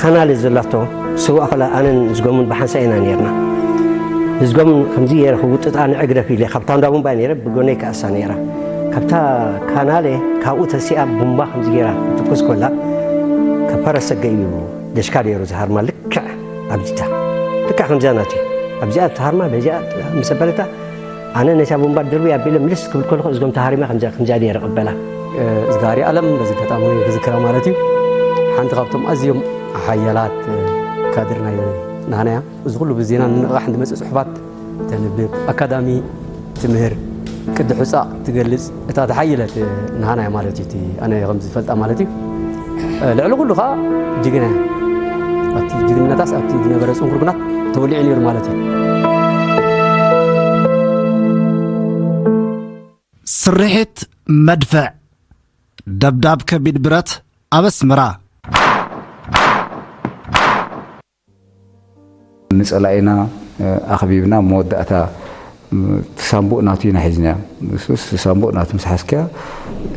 ካናል ዘላቶ ስዋ ኣኸላ ኣነን ዝጎምን ብሓንሳ ኢና ነርና። ዝጎምን ከምዚ ገይረ ክውጥጣ ንዕግረፍ ኢለ ካብታ እንዳ ቡምባ ነይረ ብጎነይ ከኣሳ ነይራ። ካብታ ካናለ ካብኡ ተሲኣ ቡምባ ከምዚ ገይራ ክትኩስ ኮላ ከፈረሰገ እዩ ደሽካ ነይሩ ዝሃርማ ልክዕ ኣብዚታ ልክዕ ከምዚኣ ናት እዩ ኣብዚኣ ተሃርማ በዚኣ ምስ ኣበለታ ኣነ ነታ ቡምባ ድርቢ ኣቢለ ምልስ ክብል ከለኹ እዝጎም ተሃሪማ ከምዚኣ ከምዚኣ ገይረ ቅበላ። ዝጋሪ ኣለም በዚ ኣጋጣሚ ክዝክራ ማለት እዩ። ሓንቲ ካብቶም ኣዝዮም ሓያላት ካድር ናይ ናህና እያ። እዚ ኩሉ ብዜና ንንቕቓሕ ንመጽእ ጽሑፋት ተንብብ፣ ኣካዳሚ ትምህር፣ ቅዲ ሑጻ ትገልጽ እታ ተሓይለት ናህና እያ ማለት እዩ። እቲ ኣነ ከም ዝፈልጣ ማለት እዩ። ልዕሊ ኩሉ ከዓ ጅግና እያ። ኣብቲ ጅግንነታስ ኣብቲ ዝነበረ ጽንኩር ኩናት ተወሊዑ ነይሩ ማለት እዩ። ስርሒት መድፍዕ፣ ደብዳብ ከቢድ ብረት ኣብ ኣስመራ። ንጸላኢና ኣኽቢብና መወዳእታ ሳምቡእ ናቱ ኢና ሒዝናዮ። ንሱስ ሳምቡእ ናቱ ምስ ሓዝካዮ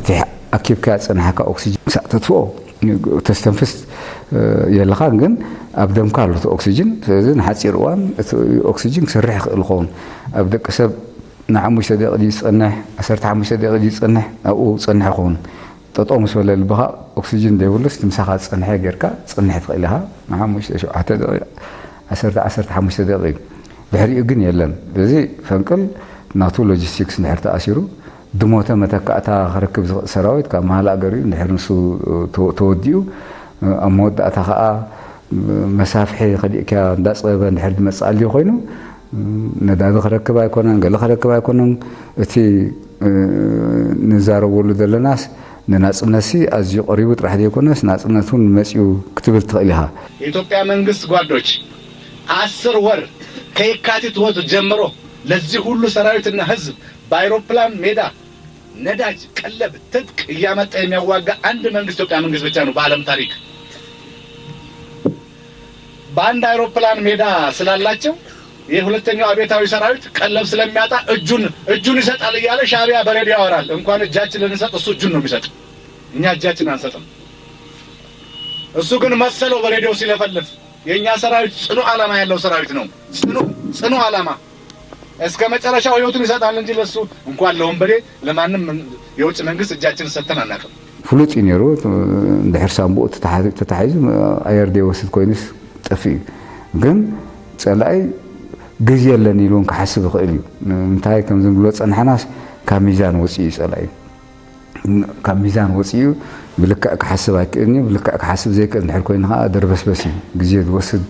እቲ ኣኪብካዮ ዝጸናሕካ ኦክሲጅን ክሳዕ ተጥፍኦ ተስተንፍስ የለኻን፣ ግን ኣብ ደምካ ኣሎ እቲ ኦክሲጅን። ስለዚ ንሓጺር እዋን እቲ ኦክሲጅን ክሰርሕ ይኽእል ይኸውን። ኣብ ደቂ ሰብ ንሓሙሽተ ደቂቕ ድዩ ዝጸንሕ፣ ዓሰርተ ሓሙሽተ ደቂቕ ድዩ ዝጸንሕ፣ ኣብኡ ዝጸንሕ ይኸውን። ጠጠው ምስ በለ ልብኻ ኦክሲጅን ዘይብሉስ እቲ ምሳኻ ዝጸንሐ ጌርካ ትጸንሕ ትኽእል ኢኻ። ንሓሙሽተ፣ ሸውዓተ ደቂቕ፣ ዓሰርተ፣ ዓሰርተ ሓሙሽተ ደቂቕ እዩ። ድሕሪኡ ግን የለን። ስለዚ ፈንቅል ናቱ ሎጂስቲክስ እንድሕር ተኣሲሩ ድሞተ መተካእታ ክረክብ ዝኽእል ሰራዊት ካብ መሃል ኣገር እዩ። እንድሕር ንሱ ተወ-፣ ተወዲኡ ኣብ መወዳእታ ኸዓ መሳፍሒ ከሊእካ እንዳጸበበ እንድሕር ዝመጽእ ኣልዩ ኮይኑ ነዳዲ ክረክብ ኣይኮነን፣ ገለ ክረክብ ኣይኮነን። እቲ ንዛረበሉ ዘለናስ ንናጽነትሲ ኣዝዩ ቀሪቡ ጥራሕ ዘይኮነስ ናጽነት እውን መጽዩ ክትብል ትኽእል ኢኻ። የኢትዮጵያ መንግስት ጓዶች፣ አስር ወር ከየካቲት ወር ጀምሮ ለዚህ ሁሉ ሰራዊትና ህዝብ በአይሮፕላን ሜዳ ነዳጅ፣ ቀለብ፣ ትጥቅ እያመጣ የሚያዋጋ አንድ መንግስት ኢትዮጵያ መንግስት ብቻ ነው በዓለም ታሪክ። በአንድ አይሮፕላን ሜዳ ስላላቸው የሁለተኛው አብዮታዊ ሰራዊት ቀለብ ስለሚያጣ እጁን እጁን ይሰጣል እያለ ሻዕቢያ በሬዲዮ ያወራል። እንኳን እጃችን ልንሰጥ እሱ እጁን ነው የሚሰጥ። እኛ እጃችን አንሰጥም። እሱ ግን መሰለው በሬዲዮ ሲለፈልፍ። የእኛ ሰራዊት ጽኑ ዓላማ ያለው ሰራዊት ነው። ጽኑ ጽኑ ዓላማ እስከ መጨረሻው ህይወቱን ይሰጣል እንጂ ለሱ እንኳን ለወንበዴ ለማንም የውጭ መንግስት እጃችን ሰጥተን አናውቅም። ፍሉጥ እዩ ነይሩ። እንድሕር ሳምቡኡ ተታሒ-፣ ተታሒዙ ኣየር ዘይወስድ ኮይኑስ ጠፊኡ እዩ። ግን ጸላኢ ግዜ የለን ኢሉ እውን ክሓስብ ይኽእል እዩ። እንታይ ከም ዝንብሎ ጸናሕናስ ካብ ሚዛን ወጺኡ እዩ ጸላኢ። ካብ ሚዛን ወጺኡ ብልክዕ ክሓስብ ኣይክእልን እዩ። ብልክዕ ክሓስብ ዘይክእል እንድሕር ኮይኑ ከዓ ደርበስበስ እዩ። ግዜ ዝወስድ፣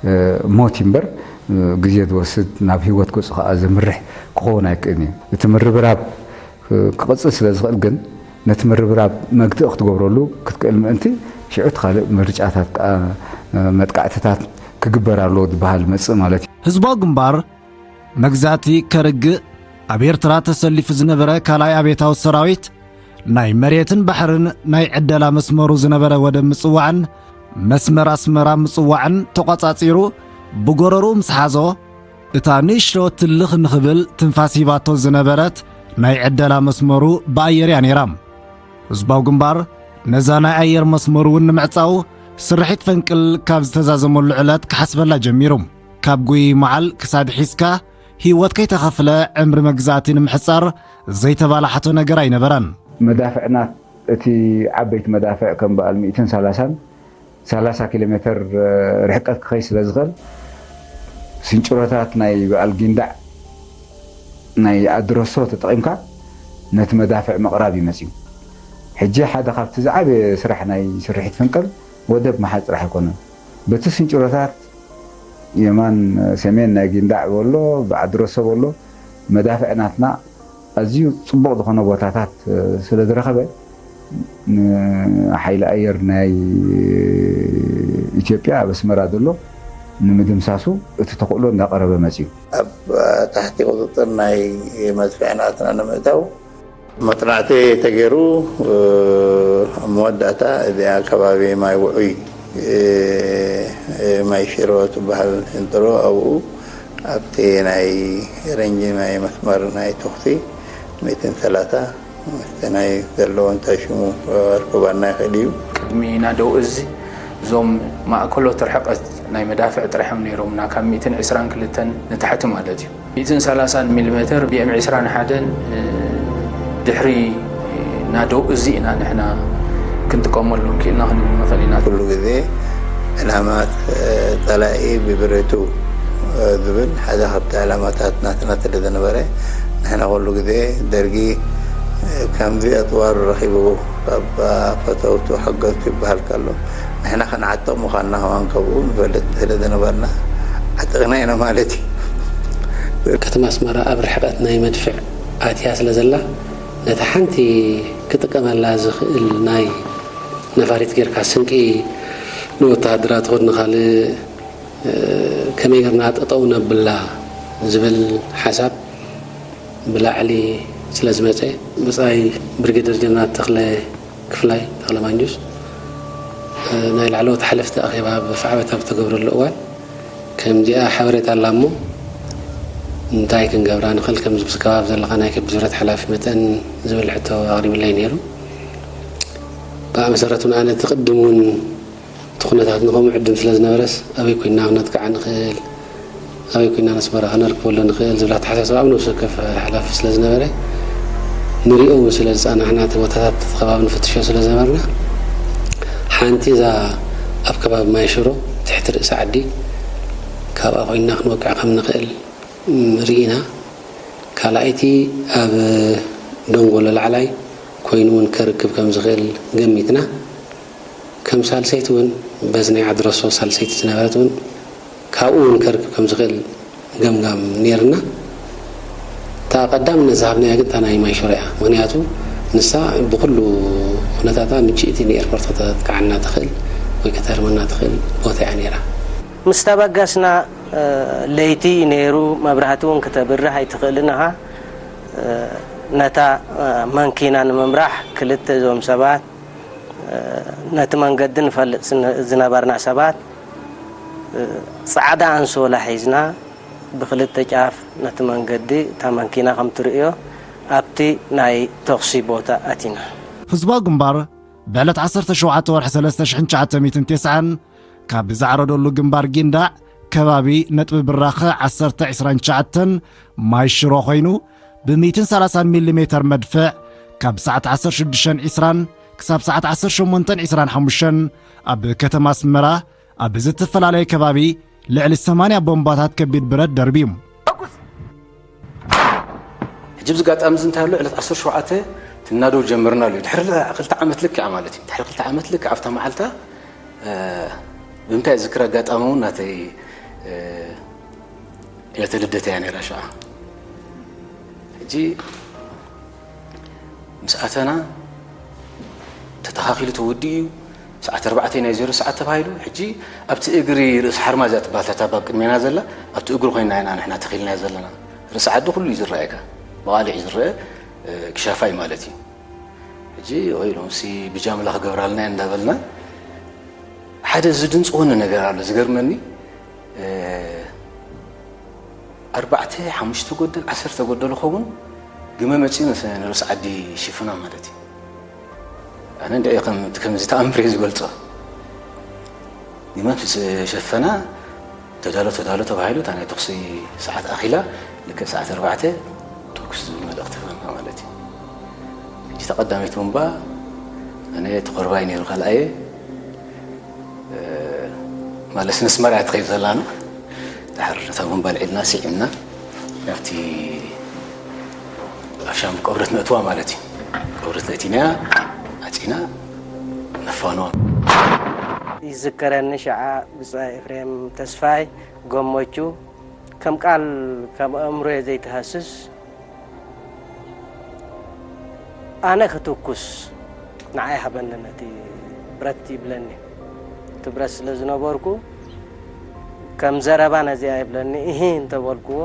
እ፣ ሞት እዩ እምበር፣ እ፣ ግዜ ዝወስድ ናብ ህይወት ገጹ ከዓ ዘምርሕ ክኸውን ኣይክእልን እዩ። እቲ ምርብራብ ክቕጽል ስለ ዝኽእል ግን፣ ነቲ ምርብራብ መግትኢ ክትገብረሉ ክትክእል ምእንቲ፣ ሽዑ እቲ ካልእ ምርጫታት ከኣ መጥቃዕትታት ክግበር ኣለዎ ዝበሃል ዝመጽእ ማለት እዩ። ህዝባዊ ግንባር፣ መግዛእቲ ከርግእ ኣብ ኤርትራ ተሰሊፉ ዝነበረ ካልኣይ ኣብዮታዊ ሰራዊት፣ ናይ መሬትን ባሕርን ናይ ዕደላ መስመሩ ዝነበረ ወደብ ምጽዋዕን መስመር ኣስመራ ምጽዋዕን ተቖጻጺሩ ብጎረርኡ ምስ ሓዞ፣ እታ ንእሽቶ ትልኽ ንኽብል ትንፋስ ሂባቶ ዝነበረት ናይ ዕደላ መስመሩ ብኣየር እያ ነይራ። ህዝባዊ ግንባር ነዛ ናይ ኣየር መስመሩ እውን ንምዕጻው ስርሒት ፈንቅል ካብ ዝተዛዘመሉ ዕለት ክሓስበላ ጀሚሩ። ካብ ጉይ መዓል ክሳድ ሒዝካ ህይወት ከይተኸፍለ ዕምሪ መግዛእቲ ንምሕጻር ዘይተባላሓቶ ነገር ኣይነበረን። መዳፍዕና እቲ ዓበይቲ መዳፍዕ ከም በዓል ሚእትን ሰላሳን ሰላሳ ኪሎ ሜተር ርሕቀት ክኸይድ ስለ ዝኽእል፣ ስንጭሮታት ናይ በዓል ጊንዳዕ ናይ ኣድረሶ ተጠቒምካ ነቲ መዳፍዕ ምቕራብ እዩ መጺኡ። ሕጂ ሓደ ካብቲ ዝዓበየ ስራሕ ናይ ስርሒት ፈንቅል ወደብ ምሓዝ ጥራሕ ኣይኮነን። በቲ ስንጭሮታት የማን ሰሜን ናይ ጊንዳዕ በሎ፣ ብኣድረሶ በሎ፣ መዳፍዕ ናትና ኣዝዩ ጽቡቕ ዝኾነ ቦታታት፣ እ፣ ስለ ዝረኸበ፣ ንሓይሊ ኣየር ናይ ኢትዮጵያ ኣብ ኣስመራ ዘሎ ንምድምሳሱ እቲ ተኽእሎ እንዳቐረበ መጺኡ። ኣብ ትሕቲ ቁጽጽር ናይ መድፍዕ ናትና ንምእታው መጽናዕቲ ተገይሩ፣ እ፣ ኣብ መወዳእታ እዚኣ ከባቢ ማይ ውዑይ፣ እ፣ እ፣ ማይ ሽሮ ትበሃል ሽንጥሮ ኣብኡ ኣብቲ ናይ ረንጂ ናይ መስመር ናይ ተኹሲ ሚእትን ሰላሳ ምስቲ ናይ ዘለዎን ተሽሙ ኣርክባና ይኽእል እዩ። ቅድሚ ናደው እዚ እዞም ማእከሎት ርሕቀት ናይ መዳፍዕ ጥራሕ እዮም ነይሮምና፣ ካብ ሚእትን ዕስራን ክልተን ንታሕቲ ማለት እዩ። ሚእትን ሰላሳን ሚሊሜተር፣ ቢኤም ዕስራን ሓደን፣ እ፣ ድሕሪ ናደው እዚ ኢና ንሕና ክንጥቀመሎም ክኢልና ክንብል ንኽእል ኢና። ኩሉ ግዜ ዕላማ ጸላኢ ብብረቱ ዝብል ሓደ ካብቲ ዕላማታት ናትና ስለ ዝነበረ፣ ንሕና ኩሉ ግዜ ደርጊ ከምዚ ኣጽዋር ረኺቡ ካብ ፈተውቱ ሓገዝቱ ይበሃል ከሎ፣ ንሕና ክንዓጥቕ ምዃንና ከማን ካብኡ ንፈልጥ ስለ ዝነበርና፣ ዓጢቕና ኢና ማለት እዩ። ከተማ ኣስመራ ኣብ ርሕቀት ናይ መድፍዕ ኣትያ ስለ ዘላ፣ ነታ ሓንቲ ክጥቀመላ ዝኽእል ናይ ነፋሪት ጌርካ ስንቂ ንወተሃደራት ትኹን ንኻልእ፣ እ፣ ከመይ ጌርና ጠጠው ነብላ ዝብል ሓሳብ ብላዕሊ ስለ ዝመጸ፣ ብጻይ ብርጌደር ጀነራል ተኽለ ክፍላይ፣ ተኽለ ማንጁስ፣ እ፣ ናይ ላዕለዎት ሓለፍቲ ኣኼባ ብፋዕበት ኣብ ዝተገብረሉ እዋን፣ ከምዚኣ ሓበሬታ ኣላ እሞ፣ እንታይ ክንገብራ ንኽእል፣ ከምዚ ምስ ከባቢ ዘለኻ ናይ ከቢድ ንብረት ሓላፊ መጠን ዝብል ሕቶ ኣቕሪብለይ ነይሩ። ብኣ መሰረት እውን ኣነ እቲ ቅድም እውን እቲ ኩነታት ንኸምኡ ዕድም ስለ ዝነበረስ፣ ኣበይ ኮይንና ክነጥቅዓ ንኽእል፣ ኣበይ ኮይንና ነስመራ ክነርክበሉ ንኽእል ዝብል ኣተሓሳስባ ኣብ ነብሲ ወከፍ ሓላፊ ስለ ዝነበረ፣ ንሪኦ እውን ስለ ዝጸናሕና፣ እቲ ቦታታት፣ እቲ ከባቢ ንፍትሾ ስለ ዝነበርና፣ ሓንቲ እዛ ኣብ ከባቢ ማይ ሽሮ ትሕቲ ርእሲ ዓዲ፣ ካብኣ ኮይንና ክንወቅዕ ከም ንኽእል፣ እም፣ ርኢና። ካልኣይቲ ኣብ ደንጎሎ ላዕላይ ኮይኑ እውን ከርክብ ከም ዝኽእል ገሚትና። ከም ሳልሰይቲ እውን በዚ ናይ ዓዲ ረሶ ሳልሰይቲ ዝነበረት እውን ካብኡ እውን ከርክብ ከም ዝኽእል ገምጋም ነይርና። እታ ቀዳምነት ዝሃብናያ ግን እታ ናይ ማይ ሽሮ እያ። ምኽንያቱ ንሳ ብኹሉ ኩነታታ ምችእቲ ንኤርፖርት ከተጥቅዓና ትኽእል ወይ ከተህርመና ትኽእል ቦታ እያ ነይራ። ምስ ተበገስና፣ እ፣ ለይቲ ነይሩ፣ መብራህቲ እውን ክተብርህ ኣይትኽእልን ኢኻ። እ፣ ነታ፣ እ፣ መንኪና ንምምራሕ ክልተ እዞም ሰባት፣ እ፣ ነቲ መንገዲ ንፈልጥ ስነ-፣ ዝነበርና ሰባት፣ እ፣ ጻዕዳ ኣንሶላ ሒዝና ብኽልተ ጫፍ ነቲ መንገዲ እታ መንኪና ከም ትርእዮ ኣብቲ ናይ ተኹሲ ቦታ ኣቲና። ህዝባዊ ግንባር ብዕለት ዓሰርተ ሸውዓተ ወርሒ ሰለስተ ሽሕን ትሽዓተ ሚእትን ተስዓን ካብ ዝዓረደሉ ግንባር ጊንዳዕ ከባቢ ነጥቢ ብራኸ ዓሰርተ ዕስራን ትሽዓተን ማይ ሽሮ ኮይኑ፣ ብ ሚእትን ሰላሳን ሚሊ ሜተር መድፍዕ ካብ ሰዓት ዓሰርተ ሽዱሽተ ዕስራን ክሳብ ሰዓት ዓሰርተ ሸሞንተ ዕስራን ሓሙሽተን ኣብ ከተማ ኣስመራ ኣብ ዝተፈላለየ ከባቢ ልዕሊ ሰማንያ ቦምባታት ከቢድ ብረት ደርብዩ። ሕጂ ኣብዚ ኣጋጣሚ እዚ እንታይ ኣሎ? ዕለት ዓሰርተ ሸውዓተ ትናደው ጀምርና ኣሎ። ድሕሪ ክልተ ዓመት ልክዕ ማለት እዩ። ድሕሪ ክልተ ዓመት ልክዕ ኣብታ መዓልታ፣ እ፣ ብምንታይ ዝክር ኣጋጣሚ እውን ናተይ፣ እ፣ ዕለተ ልደት እያ ነይራ ሽዓ። ሕጂ ምስ ኣተና ተተኻኺሉ ተወዲኡ እዩ። ሰዓት ኣርባዕተ ናይ ዜሮ ሰዓት ተባሂሉ። ሕጂ ኣብቲ እግሪ ርእሲ ሓርማዝ እያ ትበሃል፣ እታ ባብ ቅድሜና ዘላ፣ ኣብቲ እግሪ ኮይና ኢና ንሕና ተኺልና ዘለና። ርእሲ ዓዲ ኩሉ እዩ ዝረኣየካ፣ ብቓልዕ እዩ ዝረአ፣ እ፣ ክሻፋይ ማለት እዩ። ሕጂ ወይ ሎምሲ ብጃምላ ክገብራልና እየ እንዳበልና፣ ሓደ ዝድንጽወኒ ነገር ኣሎ ዝገርመኒ፣ እ፣ ኣርባዕተ፣ ሓሙሽተ ጎደል፣ ዓሰርተ ጎደል ኸውን ግመ መጺኡ ንስ-፣ ንርእሲ ዓዲ ሽፍና ማለት እዩ። ኣነ እንድዒ ከም፣ ከምዚ ተኣምር እየ ዝገልጾ። ግመ ምስ ሸፈና፣ ተዳሎ፣ ተዳሎ ተባሂሉ፣ እታ ናይ ተኹሲ ሰዓት ኣኺላ፣ ልክዕ ሰዓት ኣርባዕተ ተኩስ ዝብል መልእኽቲ ኸና ማለት እዩ። ሕጂ እታ ቀዳመይቲ ቡምባ፣ ኣነ ተቖርባይ ነይሩ ካልኣየ፣ እ፣ ማለት ንስመራ እያ ትኸይድ ዘላና። ድሓር እታ ቡምባ ልዒልና፣ ስዒምና፣ ናብቲ ኣብ ሻምቡ ቀብረት ነእትዋ ማለት እዩ። ቀብረት ነእቲናያ፣ ዓጺና፣ ነፋንዋ። ይዝከረኒ ሸዓ ብጻይ ኤፍሬም ተስፋይ፣ ገሞቹ፣ ከም ቃል ካብ ኣእምሮየ ዘይትሃስስ፣ ኣነ ክትኩስ ንዓይ ሃበኒ ነቲ ብረት ይብለኒ። እቲ ብረት ስለ ዝነበርኩ ከም ዘረባ ነዚኣ ይብለኒ፣ እሂ እንተበልክዎ፣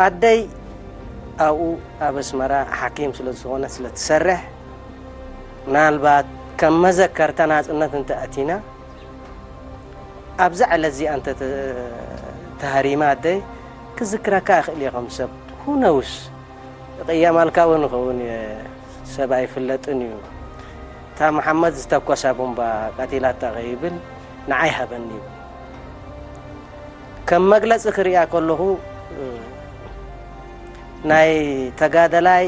ኣደይ ኣብኡ ኣብ ኣስመራ ሓኪም ስለ ዝኾነት ስለ ትሰርሕ፣ ምናልባት ከም መዘከርታ ናጽነት እንተ ኣቲና፣ ኣብዛ ዕለት እዚኣ እንተ ተ-፣ ተሃሪማ ኣደይ፣ ክዝክረካ እኽእል እየ ከም ሰብ። Who knows? ቅያማልካ እውን ይኸውን እየ፣ ሰብ ኣይፍለጥን እዩ። እታ መሓመድ ዝተኮሳ ቦምባ ቀቲላታ ከይብል ንዓይ ሃበኒ ይብል። ከም መግለጺ ክሪኣ ከለኹ፣ እ፣ ናይ ተጋደላይ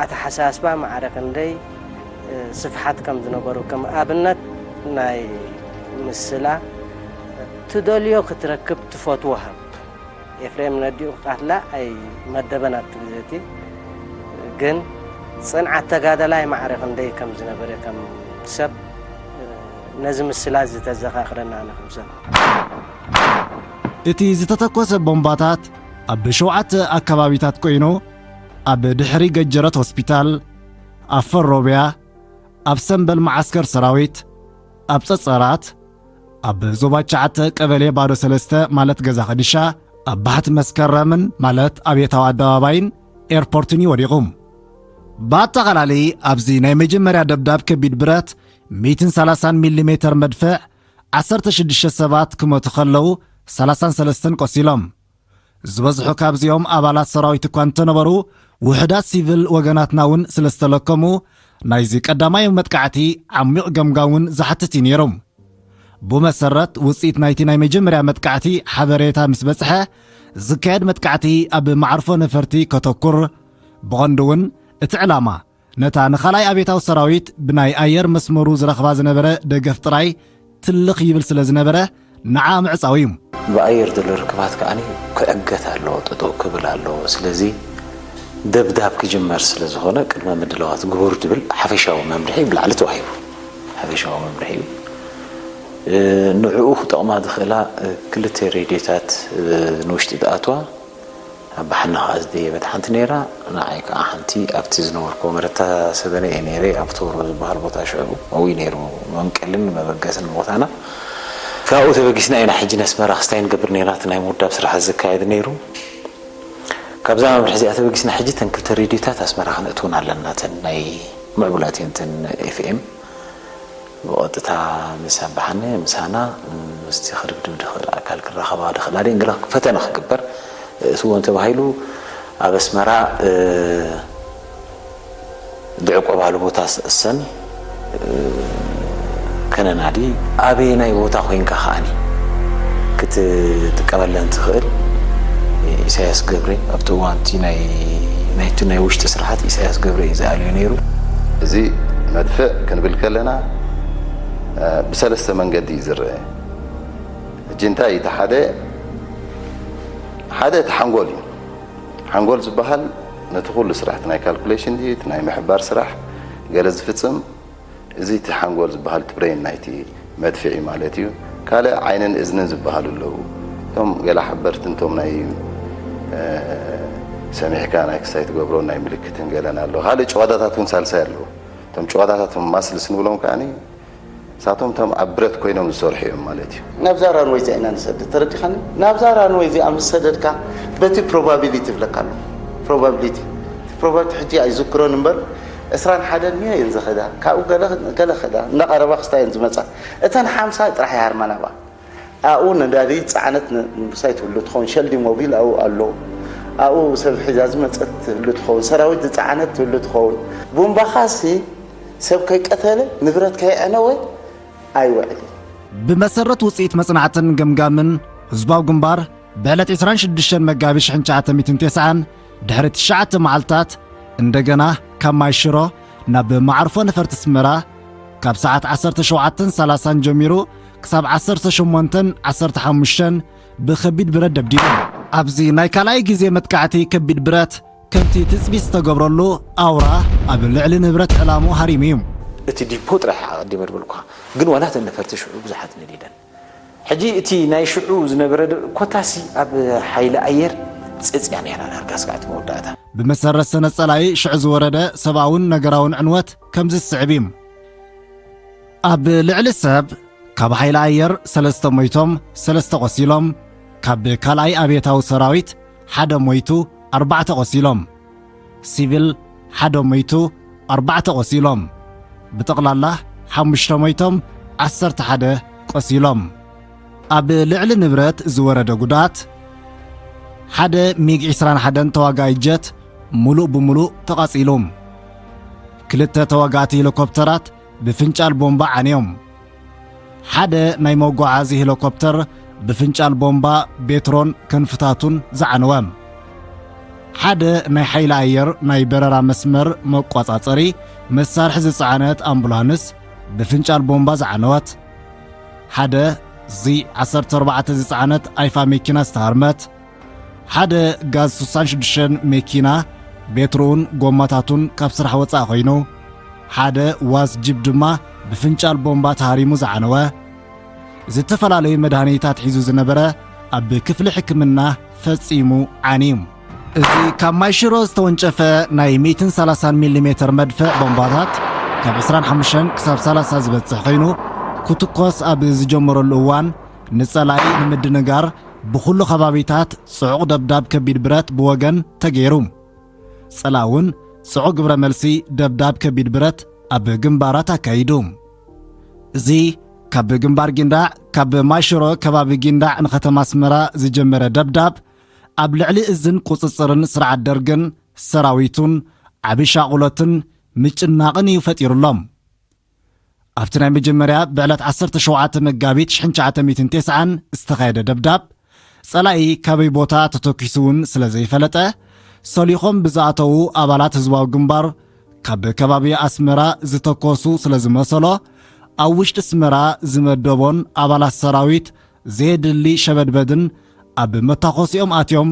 ኣተሓሳስባ ማዕረ ክንደይ፣ እ፣ ስፍሓት ከም ዝነበሩ፣ ከም ኣብነት ናይ ምስላ፣ ትደልዮ ክትረክብ ትፈትዎ ሃብ። ኤፍሬም ነዲኡ ክቃትላ ኣይመደበን ኣብቲ ግዜ እቲ። ግን ጽንዓት ተጋደላይ ማዕረ ክንደይ ከም ዝነበረ ከም ሰብ፣ እ፣ ነዚ ምስላ እዚ ተዘኻኽረና ኣነ ከም ሰብ። እቲ ዝተተኮሰ ቦምባታት ኣብ ሸውዓተ ኣከባቢታት ኮይኑ፣ ኣብ ድሕሪ ገጀረት ሆስፒታል፣ ኣብ ፈሮብያ፣ ኣብ ሰምበል መዓስከር ሰራዊት፣ ኣብ ጸጸራት፣ ኣብ ዞባ ትሽዓተ ቀበሌ ባዶ ሰለስተ ማለት ገዛ ከዲሻ፣ ኣብ ባሕቲ መስከረምን ማለት ኣብየታዊ ኣደባባይን ኤርፖርትን እዩ ወዲቑ። ብኣጠቓላሊ ኣብዚ ናይ መጀመርያ ደብዳብ ከቢድ ብረት ሚእትን ሰላሳን ሚሊሜተር መድፍዕ ዓሰርተ ሽዱሽተ ሰባት ክሞቱ ከለዉ ሰላሳን ሰለስተን ቆሲሎም። ዝበዝሑ ካብዚኦም ኣባላት ሰራዊት እኳ እንተነበሩ፣ ውሑዳት ሲቪል ወገናትና እውን ስለ ዝተለከሙ፣ ናይዚ ቀዳማይ መጥቃዕቲ ዓሚቕ ገምጋም እውን ዝሓትት እዩ ነይሩ። ብመሰረት ውፅኢት ናይቲ ናይ መጀመርያ መጥቃዕቲ ሓበሬታ ምስ በፅሐ፣ ዝካየድ መጥቃዕቲ ኣብ መዓርፎ ነፈርቲ ከተኩር፣ ብቐንዱ እውን እቲ ዕላማ ነታ ንኻልኣይ ኣብዮታዊ ሰራዊት ብናይ ኣየር መስመሩ ዝረኽባ ዝነበረ ደገፍ ጥራይ ትልኽ ይብል ስለ ዝነበረ፣ ንዓ ምዕጻው እዩ። ብኣየር ዘሎ ርክባት ከኣ ክዕገት ኣለዎ፣ ጠጠው ክብል ኣለዎ። ስለዚ ደብዳብ ክጅመር ስለ ዝኾነ ቅድመ ምድላዋት ግበሩ ዝብል ሓፈሻዊ መምርሒ ብላዕሊ ተዋሂቡ። ሓፈሻዊ መምርሒ እዩ። እ፣ ንዕኡ ክጠቕማ ዝኽእላ እ፣ ክልተ ሬድዮታት እ፣ ንውሽጢ ዝኣትዋ ኣብ ባሕና ከኣ ዝደየበት ሓንቲ ነይራ። ንዓይ ከኣ ሓንቲ ኣብቲ ዝነበርኩዎ መረታ ሰበነ እየ ነይረ፣ ኣብ ቶሮ ዝበሃል ቦታ ሽዑ ኣብኡ እዩ ነይሩ መንቀልን መበገስን ቦታና። ካብኡ ተበጊስና ኢና ሕጂ ነስመራ ክስታይ ንገብር ነይርና፣ እቲ ናይ ምውዳብ ስራሕ ዝካየድ ነይሩ። ካብዛ መምርሒ እዚኣ ተበጊስና ሕጂ እተን ክልተ ሬድዮታት ኣስመራ ክነእትውን ኣለና፣ እተን ናይ ምዕቡላት እየን፣ እተን ኤፍኤም። ብቐጥታ ምስ ኣባሓነ ምሳና ምስቲ ክርብድብ ድኽእል ኣካል ክራኸባ ድኽእላ ድየን ገለ ፈተነ ክግበር እትዎ እንተባሂሉ ኣብ ኣስመራ እ፣ ዝዕቆባሉ ቦታ ስእሰን እ፣ ከነናዲ ኣበየናይ ቦታ ኮይንካ ከኣኒ ክትጥቀመለን ትኽእል። ኢሳያስ ገብረ ኣብቲ እዋን እቲ ናይ ናይቲ ናይ ውሽጢ ስርሓት ኢሳያስ ገብረ እዩ ዝኣልዮ ነይሩ። እዚ መድፍዕ ክንብል ከለና እ፣ ብሰለስተ መንገዲ እዩ ዝረአ። ሕጂ እንታይ እቲ ሓደ ሓደ እቲ ሓንጎል እዩ። ሓንጎል ዝበሃል ነቲ ኩሉ ስራሕ እቲ ናይ ካልኩሌሽን ድዩ እቲ ናይ ምሕባር ስራሕ ገለ ዝፍጽም እዚ እቲ ሓንጎል ዝበሃል እቲ ብሬን ናይቲ መድፍዒ ማለት እዩ። ካልእ ዓይንን እዝንን ዝበሃሉ ኣለዉ። እቶም ገለ ሓበርትን እቶም ናይ እ፣ ሰሚዕካ ናይ ክስታይ ትገብሮ ናይ ምልክትን ገለን ኣሎ። ካልእ ጭዋዳታት እውን ሳልሳይ ኣለዉ። እቶም ጭዋዳታት እቶም ማስልስ ንብሎም ከኣኒ ንሳቶም እቶም ኣብ ብረት ኮይኖም ዝሰርሑ እዮም ማለት እዩ። ናብዛ ራንወይ እዚኣ ኢና ንሰድድ፣ ተረዲኻኒ? ናብዛ ራንወይ እዚኣ ምስ ሰደድካ በቲ ፕሮባቢሊቲ ይብለካ ኣለኹ። ፕሮባቢሊቲ እቲ ፕሮባቢሊቲ ሕጂ ኣይዝክሮን እምበር ዕስራን ሓደን ሚልዮን ዝኸዳ ካብኡ ገለ ገለ ኸዳ እንዳቐረባ ክስታየን ዝመጻ እተን ሓምሳ ጥራሕ ይሃርማ ናብኣ ኣብኡ ነዳዲ ዝጸዓነት ምሳይ ትህሉ ትኸውን ሸልዲ ሞቢል ኣብኡ ኣሎ ኣብኡ ሰብ ሒዛ ዝመጸት ትህሉ ትኸውን ሰራዊት ዝጸዓነት ትህሉ ትኸውን ቡምባኻሲ ሰብ ከይቀተለ ንብረት ከየዕነወ ኣይውዕልን። ብመሰረት ውፅኢት መፅናዕትን ገምጋምን ህዝባዊ ግንባር ብዕለት ዕስራን ሽዱሽተን መጋቢት ሽሕን ትሽዓተ ሚእትን ተስዓን ድሕሪ ትሽዓተ መዓልታት እንደገና ካብ ማይ ሽሮ ናብ መዓርፎ ነፈርቲ ኣስመራ ካብ ሰዓት ዓሰርተ ሸውዓተን ሰላሳን ጀሚሩ ክሳብ ዓሰርተ ሸሞንተን ዓሰርተ ሓሙሽተን ብከቢድ ብረት ደብዲቡ። ኣብዚ ናይ ካልኣይ ግዜ መጥቃዕቲ ከቢድ ብረት ከምቲ ትጽቢት ዝተገብረሉ ኣውራ ኣብ ልዕሊ ንብረት ዕላሙ ሃሪሙ እዩ። እቲ ዲፖ ጥራሕ ኣቐዲመ ዝበልኩኻ ግን ዋላ እተን ነፈርቲ ሽዑ ብዙሓት ነዲደን። ሕጂ እቲ ናይ ሽዑ ዝነበረ ኮታሲ ኣብ ሓይሊ ኣየር ጸጽያ ነይራ ዳርጋ ስጋዕ እቲ መወዳእታ። ብመሰረት ሰነድ ጸላኢ ሽዑ ዝወረደ ሰብኣውን ነገራውን ዕንወት ከምዚ ዝስዕብ እዩ። ኣብ ልዕሊ ሰብ ካብ ሓይሊ ኣየር ሰለስተ ሞይቶም ሰለስተ ቆሲሎም፣ ካብ ካልኣይ ኣብዮታዊ ሰራዊት ሓደ ሞይቱ ኣርባዕተ ቆሲሎም፣ ሲቪል ሓደ ሞይቱ ኣርባዕተ ቆሲሎም፣ ብጠቕላላ ሓሙሽተ ሞይቶም ዓሰርተ ሓደ ቆሲሎም። ኣብ ልዕሊ ንብረት ዝወረደ ጉድኣት ሓደ ሚግ ዕስራን ሓደን ተዋጋኢ ጀት ሙሉእ ብሙሉእ ተቓጺሉ። ክልተ ተዋጋእቲ ሄሊኮፕተራት ብፍንጫል ቦምባ ዓንዮም። ሓደ ናይ መጓዓዚ ሄሊኮፕተር ብፍንጫል ቦምባ ቤትሮን ክንፍታቱን ዝዓነወ። ሓደ ናይ ሓይሊ ኣየር ናይ በረራ መስመር መቋጻጸሪ መሳርሒ ዝጸዓነት ኣምቡላንስ ብፍንጫል ቦምባ ዝዓነወት። ሓደ ዚ ዓሰርተ ኣርባዕተ ዝጸዓነት ኣይፋ መኪና ዝተሃርመት። ሓደ ጋዝ ስሳን ሽዱሽተን መኪና ቤትሮኡን ጎማታቱን ካብ ስራሕ ወጻኢ ኮይኑ፣ ሓደ ዋዝ ጂፕ ድማ ብፍንጫል ቦምባ ተሃሪሙ ዝዓነወ። ዝተፈላለዩ መድሃኒታት ሒዙ ዝነበረ ኣብ ክፍሊ ሕክምና ፈጺሙ ዓንዩ። እዚ ካብ ማይ ሽሮ ዝተወንጨፈ ናይ ሚእትን ሰላሳን ሚሊ ሜተር መድፍዕ ቦምባታት ካብ ዕስራን ሓሙሽተን ክሳብ ሰላሳ ዝበጽሕ ኮይኑ፣ ክትኮስ ኣብ ዝጀመረሉ እዋን ንጸላኢ ንምድንጋር ብኹሉ ከባቢታት ጽዑቕ ደብዳብ ከቢድ ብረት ብወገን ተገይሩ። ጸላኢ እውን ጽዑቕ ግብረ መልሲ ደብዳብ ከቢድ ብረት ኣብ ግንባራት ኣካይዱ። እዚ ካብ ግንባር ጊንዳዕ፣ ካብ ማይሽሮ ከባቢ ጊንዳዕ ንከተማ ኣስመራ ዝጀመረ ደብዳብ፣ ኣብ ልዕሊ እዝን ቁጽጽርን ስርዓት ደርግን ሰራዊቱን ዓቢ ሻቑሎትን ምጭናቕን እዩ ፈጢሩሎም። ኣብቲ ናይ መጀመርያ ብዕለት ዓሰርተ ሸውዓተ መጋቢት ሽሕን ትሽዓተ ሚእትን ተስዓን ዝተኻየደ ደብዳብ፣ ጸላኢ ካበይ ቦታ ተተኲሱ እውን ስለ ዘይፈለጠ፣ ሰሊኾም ብዝኣተዉ ኣባላት ህዝባዊ ግንባር ካብ ከባቢ ኣስመራ ዝተኮሱ ስለ ዝመሰሎ፣ ኣብ ውሽጢ ኣስመራ ዝመደቦን ኣባላት ሰራዊት ዘየድሊ ሸበድበድን ኣብ መታኾሲኦም ኣትዮም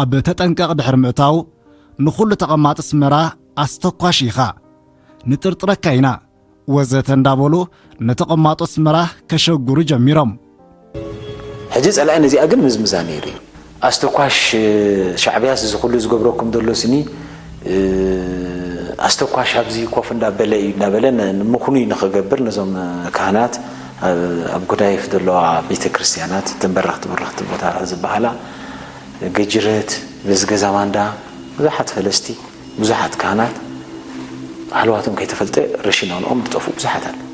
ኣብ ተጠንቀቕ ድሕሪ ምእታው፣ ንኹሉ ተቐማጢ ኣስመራ ኣስተኳሽ ኢኻ፣ ንጥርጥረካ ኢና፣ ወዘተ እንዳበሉ ንተቐማጦ ኣስመራ ከሸግሩ ጀሚሮም። ሕጂ ጸላኢ ነዚኣ ግን ምዝምዛ ነይሩ እዩ። ኣስተኳሽ፣ እ፣ ሻዕብያስ እዚ ኩሉ ዝገብረኩም ዘሎ ስኒ፣ እ፣ ኣስተኳሽ ኣብዚ ኮፍ እንዳበለ እዩ እንዳበለ ን-፣ ንምኹኑይ ንኽገብር ነዞም፣ እ፣ ካህናት ኣብ፣ ኣብ ጉዳይፍ ዘለዋ ቤተ ክርስቲያናት እተን በረኽቲ በረኽቲ ቦታ ዝበሃላ ገጅረት፣ በዚ ገዛ ማንዳ ብዙሓት ፈለስቲ፣ ብዙሓት ካህናት ሃለዋቶም ከይተፈልጠ ረሽናንኦም ዝጠፍኡ ብዙሓት ኣለዉ።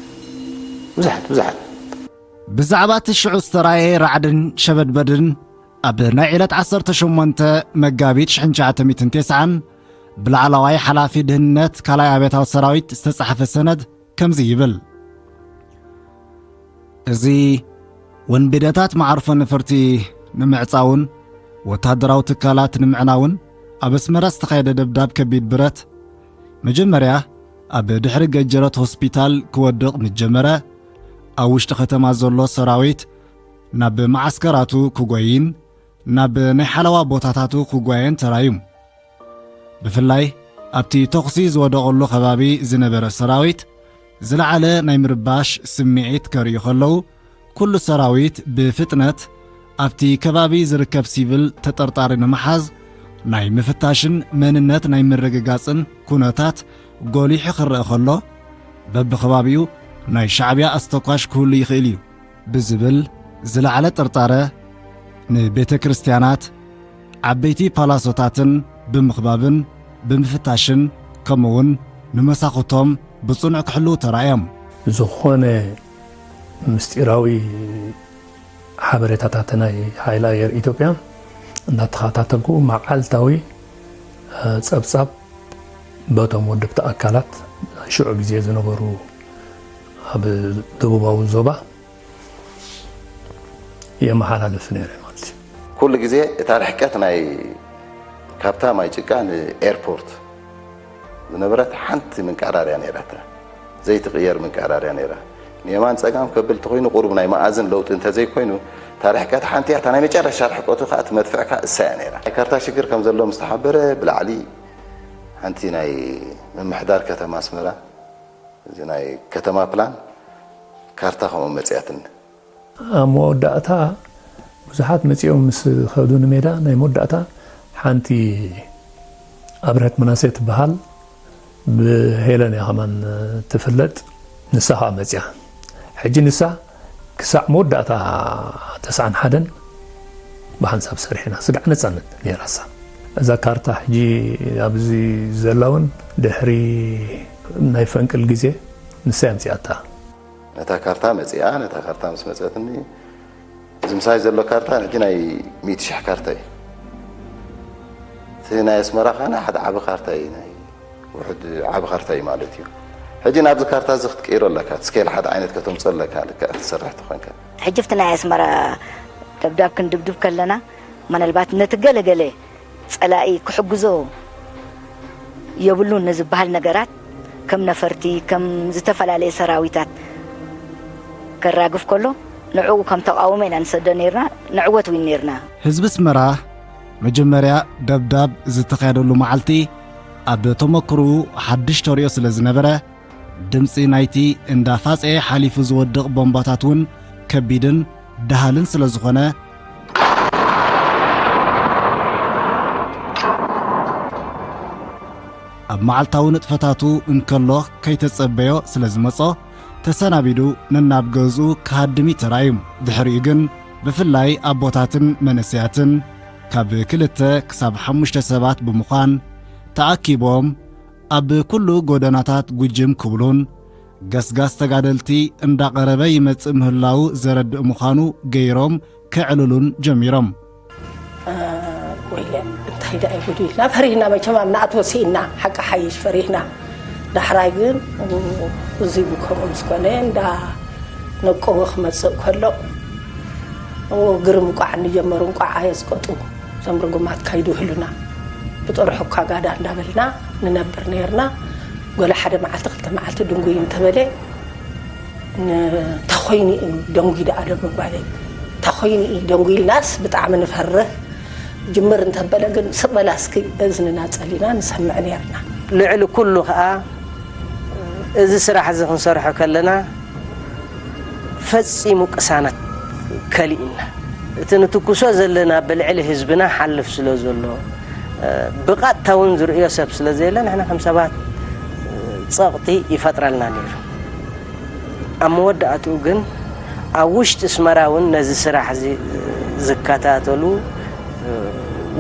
ብዙሓት፣ ብዙሓት። ብዛዕባ እቲ ሽዑ ዝተራእየ ራዕድን ሸበድበድን ኣብ ናይ ዕለት ዓሰርተ ሸሞንተ መጋቢት ሽሕን ትሽዓተ ሚእትን ተስዓን ብላዕለዋይ ሓላፊ ድህንነት ካልኣይ ኣብዮታዊ ሰራዊት ዝተጻሕፈ ሰነድ ከምዚ ይብል። እዚ ወንብደታት መዓርፎ ነፈርቲ ንምዕጻውን ወተሃደራዊ ትካላት ንምዕናውን ኣብ ኣስመራ ዝተኻየደ ደብዳብ ከቢድ ብረት፣ መጀመርያ ኣብ ድሕሪ ገጀረት ሆስፒታል ክወድቕ ምስ ጀመረ፣ ኣብ ውሽጢ ከተማ ዘሎ ሰራዊት ናብ መዓስከራቱ ክጎይን ናብ ናይ ሓለዋ ቦታታቱ ክጓየን ተራእዩ። ብፍላይ ኣብቲ ተኹሲ ዝወደቐሉ ከባቢ ዝነበረ ሰራዊት ዝለዓለ ናይ ምርባሽ ስምዒት ከርእዩ ከለዉ፣ ኩሉ ሰራዊት ብፍጥነት ኣብቲ ከባቢ ዝርከብ ሲቪል ተጠርጣሪ ንምሓዝ ናይ ምፍታሽን መንነት ናይ ምርግጋጽን ኩነታት ጎሊሑ ክረአ ከሎ፣ በብኸባቢኡ ናይ ሻዕብያ ኣስተኳሽ ክህሉ ይኽእል እዩ ብዝብል ዝለዓለ ጥርጣረ፣ ንቤተ ክርስቲያናት፣ ዓበይቲ ፓላሶታትን ብምኽባብን ብምፍታሽን፣ ከምኡውን ንመሳኹቶም ብጽኑዕ ክሕልዉ ተራእዮም። ዝኾነ ምስጢራዊ ሓበሬታታት ናይ ሓይሊ ኣየር ኢትዮጵያ እንዳተኸታተልኩ፣ መዓልታዊ፣ እ፣ ጸብጻብ በቶም ወደብቲ ኣካላት፣ ሽዑ ግዜ ዝነበሩ ኣብ ደቡባዊ ዞባ የመሓላልፍ ነይረ ማለት እዩ። ኩሉ ግዜ እታ ርሕቀት ናይ፣ ካብታ ማይ ጭቃ ንኤርፖርት ዝነበረት ሓንቲ ምንቃራርያ ነይራታ። ዘይትቕየር ምንቃራርያ ነይራ። ንየማን ጸጋም ከብል እንተኾይኑ፣ ቁሩብ ናይ መኣዝን ለውጢ እንተዘይኮይኑ፣ እታ ርሕቀት ሓንቲ እያ። እታ ናይ መጨረሻ ርሕቀቱ ከኣ እቲ መድፍዕካ እሳ እያ ነይራ። ናይ ካርታ ሽግር ከም ዘሎ ምስ ተሓበረ፣ ብላዕሊ ሓንቲ ናይ ምምሕዳር ከተማ ኣስመራ፣ እዚ ናይ ከተማ ፕላን ካርታ ከምኡ መጽያትኒ። ኣብ መወዳእታ ብዙሓት መጺኦም ምስ ኸዱ ንሜዳ፣ ናይ መወዳእታ ሓንቲ ኣብርሀት ምናሴ ትበሃል፣ ብሄለን እያ ከማን ትፍለጥ፣ ንሳ ኸኣ መጺኣ። ሕጂ ንሳ ክሳዕ መወዳእታ ተስዓን ሓደን ብሓንሳብ ሰሪሕና፣ ስጋዕ ነጻነት ነይራሳ። እዛ ካርታ ሕጂ ኣብዚ ዘላ እውን ድሕሪ ናይ ፈንቅል ግዜ ንሳ እያ ኣምጺኣታ። ነታ ካርታ መጺኣ፣ ነታ ካርታ ምስ መጸትኒ፣ እዚ ምሳይ ዘሎ ካርታ፣ ሕጂ ናይ ሚእቲ ሽሕ ካርታ እዩ። እቲ ናይ ኣስመራ ኸነ ሓደ ዓቢ ካርታ እዩ፣ ናይ ውሑድ ዓቢ ካርታ እዩ ማለት እዩ። ሕጂ ናብዚ ካርታ እዚ ክትቅይሮ ኣለካ፣ ስኬል ሓደ ዓይነት ከተምፅኦ ኣለካ፣ ልክዕ ክትሰርሕ ተኾንካ። ሕጂ ኣብቲ ናይ ኣስመራ ደብዳብ ክንድብድብ ከለና፣ ምናልባት ነቲ ገለገለ ጸላኢ ክሕግዞ የብሉን ንዝበሃል ነገራት፣ ከም ነፈርቲ፣ ከም ዝተፈላለየ ሰራዊታት ከራግፍ ከሎ፣ ንዕኡ ከም ተቓውሞ ኢና ንሰዶ ነይርና፣ ንዕወት እውን ነይርና። ህዝቢ ኣስመራ መጀመርያ ደብዳብ ዝተኻየደሉ መዓልቲ ኣብ ተመክርኡ ሓድሽ ተርእዮ ስለ ዝነበረ፣ ድምጺ ናይቲ እንዳፋጸየ ሓሊፉ ዝወድቕ ቦምባታት እውን ከቢድን ደሃልን ስለ ዝኾነ፣ ኣብ መዓልታዊ ንጥፈታቱ እንከሎ ከይተጸበዮ ስለ ዝመጾ፣ ተሰናቢዱ ነናብ ገዝኡ ክሃድም እዩ ተራእዩ። ድሕሪኡ ግን ብፍላይ ኣቦታትን መንእሰያትን ካብ ክልተ ክሳብ ሓሙሽተ ሰባት ብምዃን ተኣኪቦም ኣብ ኩሉ ጎደናታት ጉጅም ክብሉን ገስጋስ ተጋደልቲ እንዳቐረበ ይመጽእ ምህላዉ ዘረድእ ምዃኑ ገይሮም ከዕልሉን ጀሚሮም። ወይለ እንታይ ደኣ እዩ ጉድ ኢልና ፈሪህና፣ መቸም ኣብ ንኣትዎ ስኢና ሓቂ ሓይሽ ፈሪህና። ዳሕራይ ግን እዚ ብከምኡ ምስ ኮነ እንዳ ነቆወ ክመጽእ ከሎ እዎ ግርም እንቋዕ እንጀመሩ እንቋዕ ኣየጽቀጡ እዞም ርጉማት ካይድህሉና ብጥርሑ እኳ ጋዳ እንዳበልና ንነብር ነይርና። ጎለ ሓደ መዓልቲ ክልተ መዓልቲ ድንጉይ እንተበለ እንታይ ኮይኑ እዩ ደንጉይ ደኣ ደሞ ጓለይ እንታይ ኮይኑ እዩ ደንጉይ ኢልናስ ብጣዕሚ ንፈርህ። ጅምር እንተበለ ግን ስቕ በላ እስኪ እዝንና ጸሊና ንሰምዕ ነይርና። ልዕሊ ኩሉ ከኣ እዚ ስራሕ እዚ ክንሰርሖ ከለና ፈጺሙ ቅሳነት ከሊእና። እቲ ንትኩሶ ዘለና ብልዕሊ ህዝብና ሓልፍ ስለ ዘሎ፣ ብቐጥታ እውን ዝርእዮ ሰብ ስለ ዘየለ ንሕና ከም ሰባት ጸቕጢ ይፈጥረልና ነይሩ። ኣብ መወዳእትኡ ግን ኣብ ውሽጢ ኣስመራ እውን ነዚ ስራሕ እዚ ዝከታተሉ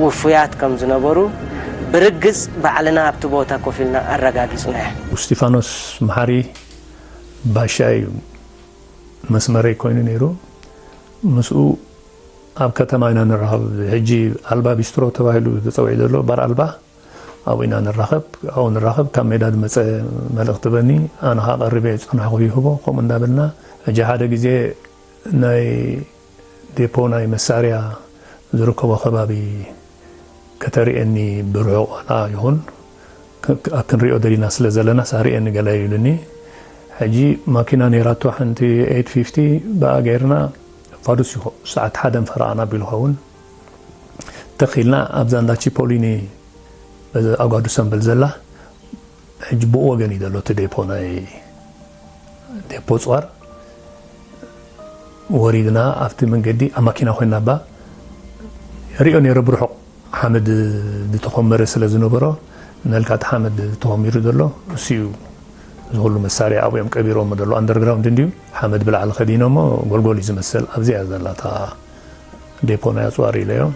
ውፉያት ከም ዝነበሩ ብርግጽ ባዕልና ኣብቲ ቦታ ኮፍ ኢልና ኣረጋጊጽናዮ። እስቲፋኖስ መሓሪ ባሻይ መስመረይ ኮይኑ ነይሩ። ምስኡ ኣብ ከተማ ኢና ንራኸብ። ሕጂ ኣልባ ቢስትሮ ተባሂሉ ተጸዊዑ ዘሎ ባር ኣልባ ኣብኡ ኢና ንራኸብ። ኣብኡ ንራኸብ። ካብ ሜዳ ዝመጸ መልእኽቲ በኒ ኣነ ኸኣ ቀሪበ ዝጸናሕኹ ይህቦ። ከምኡ እንዳበልና ሕጂ ሓደ ግዜ ናይ ዴፖ ናይ መሳርያ ዝርከቦ ከባቢ ከተርእየኒ ብርሑቕ ዋላ ይኹን ክንሪኦ ደሊና ስለ ዘለና ሳርየኒ ገለ ኢሉኒ። ሕጂ ማኪና ነይራቶ ሓንቲ ኤይት ፊፍቲ ብኣ ገይርና ፋዱስ ይኹ ሰዓት ሓደን ፈረቓን ኣቢሉ ኸውን ተኺልና ኣብዛ እንዳ ቺፖሊኒ ኣጓዱ ሰንበል ዘላ ሕጂ ብኡ ወገን እዩ ዘሎ እቲ ዴፖ ናይ ዴፖ ፅዋር ወሪድና ኣብቲ መንገዲ ኣብ ማኪና ኮይና ባ ሪኦ ነይረ ብርሑቕ ሓመድ ዝተኾመረ ስለ ዝነበሮ ነልካ እቲ ሓመድ ተኾሚሩ ዘሎ እሱ እዩ እዚ ኩሉ መሳርያ ኣብኡ እዮም ቀቢሮሞ ዘሎ ኣንደርግራውንድ እንድዩ ሓመድ ብላዕሊ ከዲኖሞ ጎልጎል እዩ ዝመስል ኣብዚኣ ዘላታ ዴፖ ናይ ኣፅዋር ኢለዮም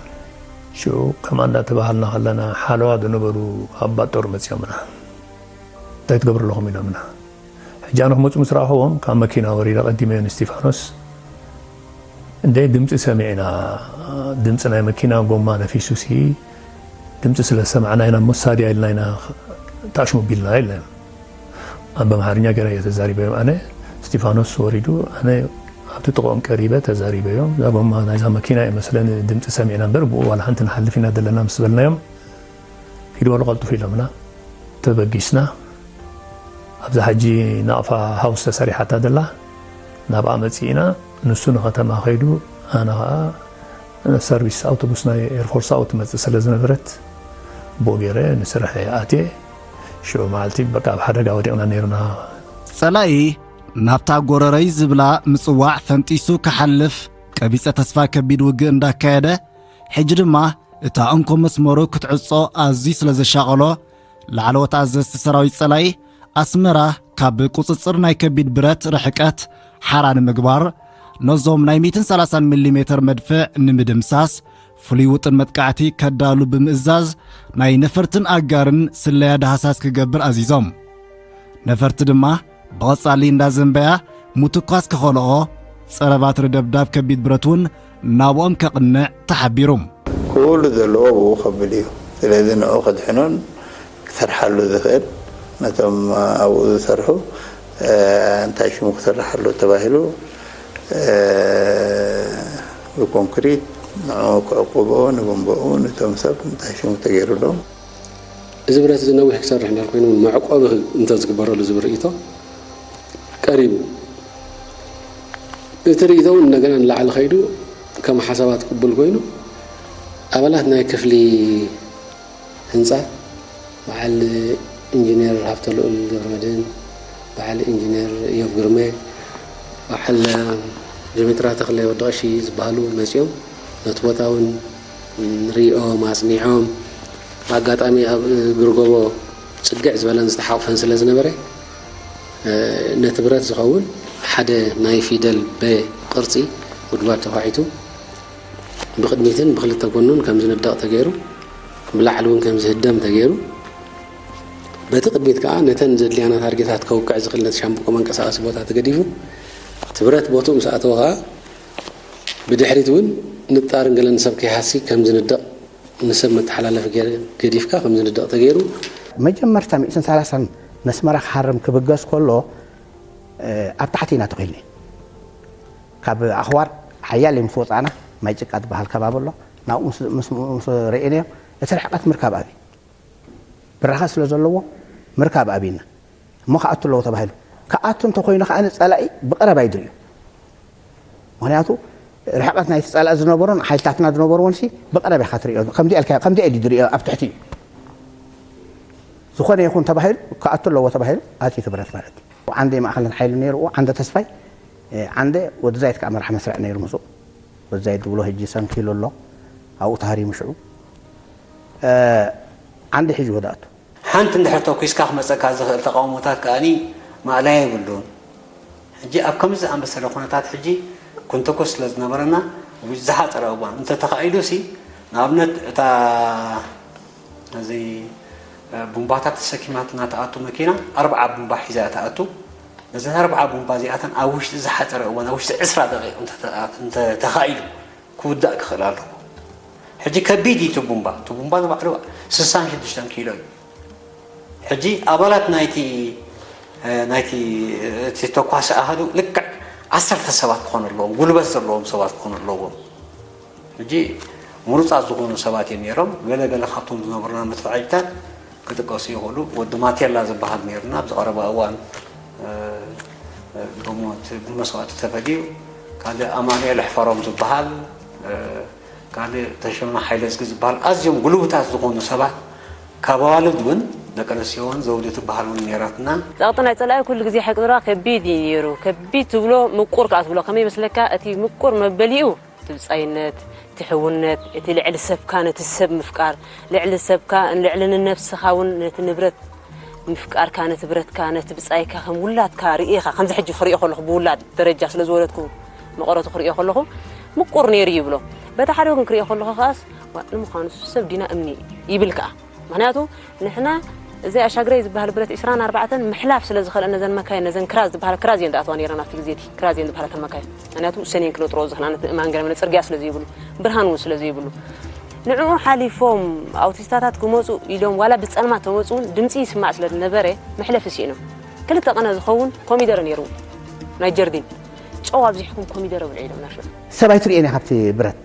ሽዑ ከምኣ እንዳተባሃልና ከለና ሓለዋ ዝነበሩ ኣባ ጦር መፅኦምና እንታይ ትገብሩ ኣለኹም ኢሎምና ሕጂ ኣነ ክመፁ ምስ ረኣኽዎም ካብ መኪና ወሪደ ቀዲመዮ ንስቲፋኖስ እንደ ድምፂ ሰሚዕና ድምፂ ናይ መኪና ጎማ ነፊሱሲ ድምፂ ስለ ዝሰማዕና ኢና እሞ ሳድያ ኢልና ኢና ታሽሙ ቢልና ኢለ ኣብ ኣምሓርኛ ገይረ እየ ተዛሪበዮም ኣነ ስቲፋኖስ ወሪዱ ኣነ ኣብቲ ጥቕኦም ቀሪበ ተዛሪበዮም እዛ ጎማ ናይዛ መኪና እየ መስለኒ ድምፂ ሰሚዕና እምበር ብኡ ዋላ ሓንቲ ንሓልፍ ኢና ዘለና ምስ በልናዮም ኪዱ በሉ ቀልጥፉ ኢሎምና ተበጊስና ኣብዛ ሕጂ ናቕፋ ሃውስ ተሰሪሓታ ዘላ ናብኣ መፂእና ንሱ ንከተማ ከይዱ ኣነ ከዓ ሰርቪስ ኣውቶቡስ ናይ ኤርፎርስ ኣብኡ ትመፅእ ስለ ዝነበረት ብኡ ገይረ ንስርሐ ኣትየ ሽዑ መዓልቲ በቃ ኣብ ሓደጋ ወዲቕና ነይርና ፀላኢ ናብታ ጎረረይ ዝብላ ምፅዋዕ ፈንጢሱ ክሓልፍ ቀቢፀ ተስፋ ከቢድ ውግእ እንዳካየደ ሕጂ ድማ እታ እንኮ መስመሩ ክትዕጾ ኣዝዩ ስለ ዘሻቐሎ ላዕለዎት ኣዘዝቲ ሰራዊት ጸላኢ ኣስመራ ካብ ቁጽጽር ናይ ከቢድ ብረት ርሕቀት ሓራ ንምግባር ነዞም ናይ ሚእትን ሰላሳን ሚሊ ሜተር መድፍዕ ንምድምሳስ ፍሉይ ውጥን መጥቃዕቲ ከዳሉ ብምእዛዝ ናይ ነፈርትን ኣጋርን ስለያ ዳህሳስ ክገብር ኣዚዞም። ነፈርቲ ድማ ብቐጻሊ እንዳዘንበያ ምትኳስ ከኸልኦ ጸረ ባትሪ ደብዳብ ከቢድ ብረት እውን ናብኦም ከቕንዕ ተሓቢሩ። ኩሉ ዘለዎ ብኡ ከብል እዩ። ስለዚ ንዑ ከድሕኖን ክሰርሓሉ ዝኽእል ነቶም ኣብኡ ዝሰርሑ እንታይ ሽሙ ክስራሕ ኣሎ ተባሂሉ ብኮንክሪት ንዕኡ ክዕቁብኦ፣ ንቡምባኡ፣ ነቶም ሰብ እንታይ ሽሙ ተገይሩሎም። እዚ ብረት እዚ ነዊሕ ክሰርሕ እንድሕር ኮይኑ እውን መዕቆቢ እንተዝግበረሉ ዝብል ርእይቶ ቀሪቡ። እቲ ርእይቶ እውን እንደገና ንላዕሊ ከይዱ ከም ሓሳባት ቅቡል ኮይኑ ኣባላት ናይ ክፍሊ ህንፃ በዓል ኢንጂነር ሃብተልኡል ገብረመድህን፣ በዓል ኢንጂነር እዮብ ግርመ፣ በዓል ጀሜትራ ተኽለ ወዲ ቀሺ ዝበሃሉ መፂኦም ነቲ ቦታ እውን ሪኦም ኣፅኒዖም። ብኣጋጣሚ ኣብ ግርጎቦ ፅግዕ ዝበለን ዝተሓቑፈን ስለ ዝነበረ ነቲ ብረት ዝኸውን ሓደ ናይ ፊደል በ ቅርፂ ጉድጓድ ተዃዒቱ ብቕድሚትን ብክልተ ጎኑን ከም ዝንደቕ ተገይሩ፣ ብላዕሊ እውን ከም ዝህደም ተገይሩ፣ በቲ ቅድሚት ከዓ ነተን ዘድልያና ታርጌታት ከውቅዕ ዝኽእል ነቲ ሻምብቆ መንቀሳቐሲ ቦታ ተገዲፉ፣ እቲ ብረት ቦትኡ ምስ ኣተወ ከዓ ብድሕሪት እውን ንጣርን ገለን ሰብ ከይሃሲ ከም ዝንደቕ ንሰብ መተሓላለፊ ገዲፍካ ከም ዝንደቕ ተገይሩ። መጀመርታ ሚእትን ሰላሳን ነስመራ ክሃርም ክብገስ ከሎ ኣብ ታሕቲ ኢና ተኺልና። ካብ ኣኽዋር ሓያል ምስ ወፃእና ማይ ጭቃ ዝበሃል ከባቢ ኣሎ። ናብኡ ምስ ርእናዮ እቲ ርሕቀት ምርካብ ኣብዩ ብራኸ ስለ ዘለዎ ምርካብ ኣብይና እሞ ክኣቱ ኣለዎ ተባሂሉ። ክኣቱ እንተኮይኑ ከዓ ጸላኢ ብቐረባ እዩ ዝርእዮ። ምክንያቱ ርሕቀት ናይቲ ጸላኢ ዝነበሮን ሓይልታትና ዝነበርዎን ሲ ብቐረባ ኢኻ ትርእዮ። ከምዚ ኢልካ ከምዚ ኢሉ ዝርእዮ ኣብ ትሕቲ እዩ። ዝኾነ ይኹን ተባሂሉ ክኣቱ ኣለዎ ተባሂሉ ኣትዩ እቲ ብረት ማለት እዩ። ዓንደ ማእኸልን ሓይሊ ነይርዎ ዓንደ ተስፋይ ዓንደ ወዲ ዛይት ከዓ መራሕ መስርዕ ነይሩ ምስኡ። ወዲ ዛይት ዝብሎ ሕጂ ሰንኪሉ ኣሎ ኣብኡ ተሃሪሙ ሽዑ ዓንደ ሒዝዎ ዝኣቱ። ሓንቲ እንድሕር ተኲስካ ክመፀካ ዝኽእል ተቓውሞታት ከኣኒ ማእለያ የብሉን። ሕጂ ኣብ ከምዚ ዝኣመሰለ ኩነታት ሕጂ ክንትኩስ ስለ ዝነበረና ዝሓፀረ እዋን እንተተኻኢሉ ሲ ንኣብነት እታ ነዚ ቡምባታት ተሰኪማትና ትኣቱ መኪና ኣርብዓ ቡምባ ሒዛ እያ ትኣቱ። ነዘን ኣርብዓ ቡምባ እዚኣተን ኣብ ውሽጢ ዝሓፀረ እዋን ኣብ ውሽጢ ዕስራ ደቂቕ እንተተኻኢሉ ክውዳእ ክኽእል ኣለዎ። ሕጂ ከቢድ እዩ እቲ ቡምባ። እቲ ቡምባ ንባዕሉ ስሳን ሽዱሽተን ኪሎ እዩ። ሕጂ ኣባላት ናይቲ ናይቲ እቲ ተኳሲ ኣሃዱ ልክዕ ዓሰርተ ሰባት ክኾኑ ኣለዎም፣ ጉልበት ዘለዎም ሰባት ክኾኑ ኣለዎም። ሕጂ ምሩፃት ዝኾኑ ሰባት እዮም ነይሮም። ገለ ገለ ካብቶም ዝነበሩና መድፍዓይታት ክጥቀሱ ይኽእሉ። ወዲ ማቴላ ዝበሃል ነይሩና ኣብዚ ቀረባ እዋን ብሞት ብመስዋእቲ ተፈድዩ። ካልእ ኣማኑኤል ኣሕፈሮም ዝበሃል ካልእ ተሾመ ሓይለዝጊ ዝበሃል ኣዝዮም ጉልቡታት ዝኾኑ ሰባት ካብ ኣዋልድ እውን ደቂ ኣንስትዮ እውን ዘውዲ ትበሃል እውን ነይራትና። ጸቕጢ ናይ ጸላኢ ኩሉ ግዜ ሓቂ ዝረኣ ከቢድ እዩ ነይሩ። ከቢድ ትብሎ ምቁር ከኣ ትብሎ ከመይ ይመስለካ እቲ ምቁር መበሊኡ እቲ ብጻይነት፣ እቲ ሕውነት፣ እቲ ልዕሊ ሰብካ ነቲ ሰብ ምፍቃር፣ ልዕሊ ሰብካ ልዕሊ ንነብስኻ እውን ነቲ ንብረት ምፍቃርካ ነቲ ብረትካ ነቲ ብጻይካ ከም ውላድካ ርእኻ ከምዚ ሕጂ ክርእዮ ከለኹ ብውላድ ደረጃ ስለ ዝወለድኩ መቐረቱ ክርእዮ ከለኹ ምቁር ነይሩ ይብሎ። በቲ ሓደ ወገን ክርእዮ ከለኹ ከኣስ ንምዃኑ ሰብ ዲና እምኒ ይብል ከኣ ምክንያቱ ንሕና እዚ ኣሻግረይ ዝበሃል ብረት ዕስራን ኣርባዕተን ምሕላፍ ስለ ዝኸልአ ነዘን መካይን ነዘን ክራዝ ዝበሃላ ክራዝ እየን ዝኣተዋ ነይረን ኣብቲ ግዜ እቲ ክራዝ እየን ዝበሃላ እተን መካይን ምክንያቱ እሰን እየን ክነጥርኦ ዝኽእላ ነቲ እማን ገለ መለ ፅርግያ ስለ ዘይብሉ ብርሃን እውን ስለ ዘይብሉ ንዕኡ ሓሊፎም ኣውቲስታታት ክመፁ ኢሎም ዋላ ብፀልማት ተመፁ እውን ድምፂ ይስማዕ ስለ ዝነበረ መሕለፊ ስኢኖም ክልተ ቅነ ዝኸውን ኮሚደረ ነይሩ ናይ ጀርዲን ጨው ኣብዚሕኩም ኮሚደረ ብልዑ ኢሎም ናሽዑ ሰብ ኣይትርእዮን ኢኻ ኣብቲ ብረት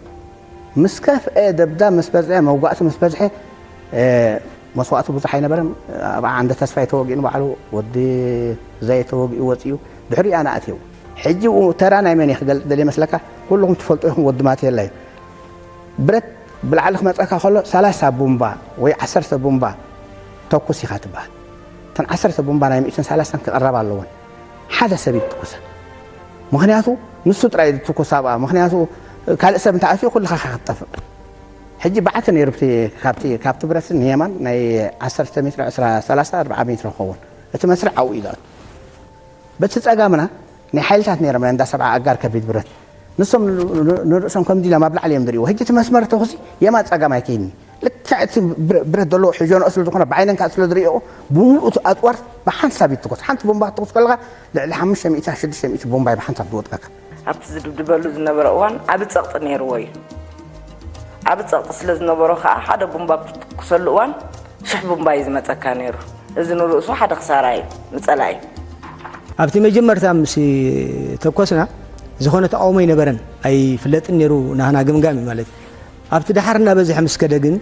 ምስ ከፍአ ደብዳብ ምስ በዝሐ መውጋእቲ ምስ በዝሐ መስዋእቱ ብዙሕ ኣይነበረን ኣብ ዓንደ ተስፋይ ተወጊኡ ንባዕሉ ወዲ ዘየ ተወጊኡ ወፂኡ ድሕሪኡ ኣነ ኣትየው ሕጂ ተራ ናይ መን እየ ክገልፅ ደልየ መስለካ ኩልኹም ትፈልጡ ኢኹም ወዲ ማቴላ እዩ ብረት ብላዕሊ ክመፀካ ከሎ ሰላሳ ቡምባ ወይ ዓሰርተ ቡምባ ተኩስ ኢኻ ትበሃል እተን ዓሰርተ ቡምባ ናይ ሚእትን ሰላሳን ክቕረባ ኣለወን ሓደ ሰብ ይትኩሰ ምክንያቱ ንሱ ጥራይ ዝትኩስ ኣብኣ ምክንያቱ ካልእ ሰብ እንተኣትዩ ኩልኻ ክትጠፍእ ሕጂ በዓቲ ነይሩ ካብቲ ብረት ንየማን ናይ ዓሰርተ ሜትሮ ዕስራ ሰላሳ ኣርብዓ ሜትሮ ክኸውን እቲ መስርዕ ኣብኡ እዩ ዝኣቱ በቲ ጸጋምና ናይ ሓይልታት ነይሮም ናይ እንዳ ሰብዓ ኣጋር ከቢድ ብረት ንሶም ንርእሶም ከምዚ ኢሎም ኣብ ላዕሊ እዮም ዝርእዎ ሕጂ እቲ መስመር ተኹሲ የማን ጸጋም ኣይከይድኒ ልክዕ እቲ ብረት ዘለዎ ሕጆንኦ ስለ ዝኾነ ብዓይነን ከዓ ስለ ዝርእኦ ብምሉእ እቲ ኣፅዋር ብሓንሳብ ይትኮስ ሓንቲ ቦምባ ክትተኩስ ከለካ ልዕሊ ሓሙሽተ ሚእቲ ሽዱሽተ ሚእቲ ቦምባ እዩ ብሓንሳብ ዝወድቀካ ኣብቲ ዝድብድበሉ ዝነበረ እዋን ዓቢ ጸቕጢ ነይርዎ እዩ ዓቢ ጸቕጢ ስለ ዝነበሮ ከዓ ሓደ ቦምባ ብትትኩሰሉ እዋን ሽሕ ቦምባ እዩ ዝመጸካ ነይሩ እዚ ንርእሱ ሓደ ክሳራ እዩ ንጸላኢ። ኣብቲ መጀመርታ ምስ ተኮስና ዝኾነ ተቃውሞ ኣይነበረን፣ ኣይፍለጥን ነይሩ ናህና ግምጋም እዩ ማለት እዩ። ኣብቲ ደሓር እናበዝሐ ምስ ከደ ግን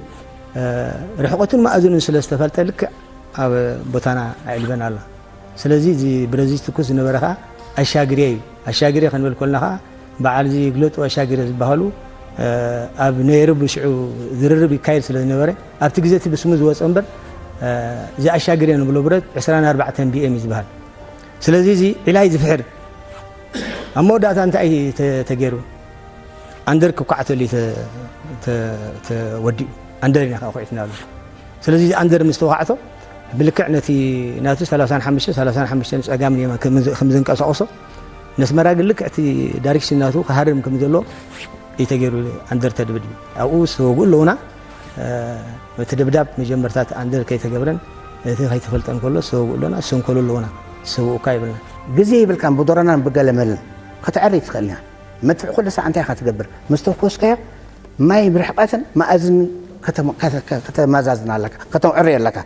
ርሕቀቱን መኣዝኑን ስለ ዝተፈልጠ ልክዕ ኣብ ቦታና ኣዕሊበና ኣሎ። ስለዚ እዚ ብረዚ ትኩስ ዝነበረ ከዓ ኣሻግርየ እዩ። ኣሻግርየ ክንብል ከለና ከዓ በዓል እዚ ግለጡ ኣሻግርየ ዝበሃሉ ኣብ ነይርብ ሽዑ ዝርርብ ይካየድ ስለ ዝነበረ ኣብቲ ግዜ እቲ ብስሙ ዝወፀ እምበር እዚ ኣሻግርየ ንብሎ ብረት ዕስራን ኣርባዕተን ቢኤም እዩ ዝበሃል። ስለዚ እዚ ዒላ እዩ ዝፍሕር። ኣብ መወዳእታ እንታይ ተገይሩ? ኣንደር ክኳዕተሉ ተወዲኡ ኣንደር ኢና ከዓ ኩዒትና ኣሎ። ስለዚ ኣንደር ምስ ተወካዕቶ ብልክዕ ነቲ ናቱ ሰላሳን ሓሙሽተ ሰላሳን ሓሙሽተ ጸጋም ንየማን ከም ዝንቀሳቀሶ ነስመራ ግን ልክዕ እቲ ዳይሬክሽን ናቱ ክሃርም ከም ዘሎ እዩ ተገይሩ። ኣንደር ተድብድብ ኣብኡ ዝተወግኡ ኣለውና። እቲ ደብዳብ መጀመርታት ኣንደር ከይተገብረን እቲ ከይተፈልጠን ከሎ ዝተወግኡ ኣለና። ዝሰንከሉ ኣለውና። ዝሰውኡካ ይብልና። ግዜ ይብልካን ብዶረናን ብገለመልን ክትዕሪ ትኽእል እያ። መድፍዕ ኩሉ ሳዕ እንታይ ኢኻ ትገብር? ምስ ተኮስካዮ ማይ ብርሕቀትን መኣዝን ከተመዛዝን ኣለካ፣ ከተምዕሪ ኣለካ።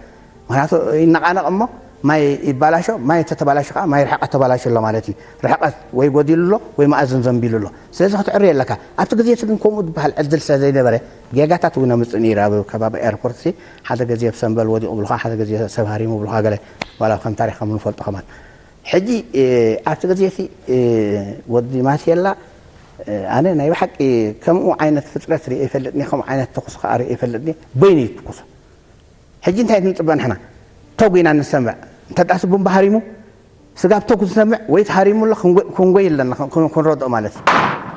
ምክንያቱ ይነቃነቕ እሞ ማይ ይባላሾ፣ ማይ ተተባላሾ ከዓ ማይ ርሕቀት ተባላሾ ኣሎ ማለት እዩ። ርሕቀት ወይ ጎዲሉ ኣሎ ወይ መኣዝን ዘንቢሉ ኣሎ። ስለዚ ክትዕሪ ኣለካ። ኣብቲ ግዜ እቲ ግን ከምኡ ዝበሃል ዕድል ስለ ዘይነበረ ጌጋታት እውን ኣምፅእ ነይሩ። ኣብ ከባቢ ኤርፖርት ሓደ ግዜ ብሰንበል ወዲቑ ብልካ፣ ሓደ ግዜ ሰብ ሃሪሙ ብልካ ገለ ዋላ ከም ታሪክ ከም ንፈልጦ ከማን ሕጂ ኣብቲ ግዜ እቲ ወዲ ማቴላ ኣነ ናይ ብሓቂ ከምኡ ዓይነት ፍጥረት ርእ ይፈልጥኒ፣ ከምኡ ዓይነት ተኩስ ከዓ ርእ ይፈልጥኒ። በይኑ ይትኩሱ። ሕጂ እንታይ ንፅበ ንሕና ተጉ ኢና ንሰምዕ። እንተ ደኣ ቡምባ ሃሪሙ ስጋብ ተጉ ዝሰምዕ ወይ ተሃሪሙ ኣሎ ክንጎይ ኣለና ክንረድኦ ማለት እዩ።